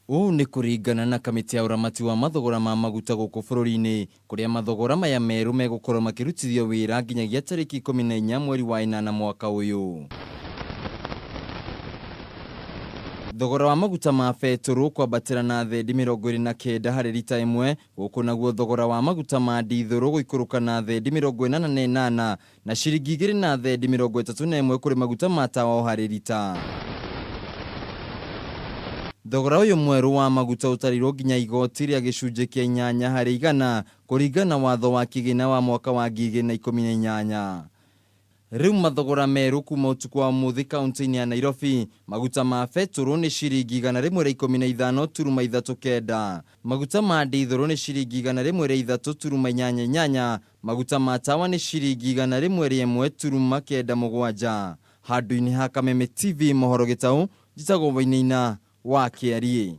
Ũũ nĩ kũringana na kamĩtĩ ya ũramati wa mathogora ma maguta gũkũ bũrũri-inĩ, kũrĩa mathogora maya merũ megũkorwo makĩrutithio wĩra nginyagia tarĩki 14 mweri wa ĩnana mwaka ũyũ. Thogora wa maguta ma betũrũ kwambatĩra na thendi 29 harĩ rita ĩmwe, gũkũ naguo thogora wa maguta ma ndithũrũ gũikũrũka na thendi 88 na ciringi igĩrĩ na thendi 31 kũrĩ maguta ma tawa o harĩ rita. Thogora ũyũ mwerũ wa maguta ũtarĩirwo nginya igoti rĩa gĩcunjĩ kĩa 8% kũringana na watho wa kĩgĩna wa mwaka wa 2018. Rĩu mathogora merũ kuma ũtukũ wa ũmũthĩ kaunti-inĩ ya Nairobi, maguta ma betũrũ nĩ ciringi 115.39, maguta ma ndithũrũ nĩ ciringi 103.88, maguta ma tawa nĩ ciringi 101.97. Handũ-inĩ ha Kameme TV mohoro gĩtaũ, njĩtagwo Wainaina wa Kĩariĩ.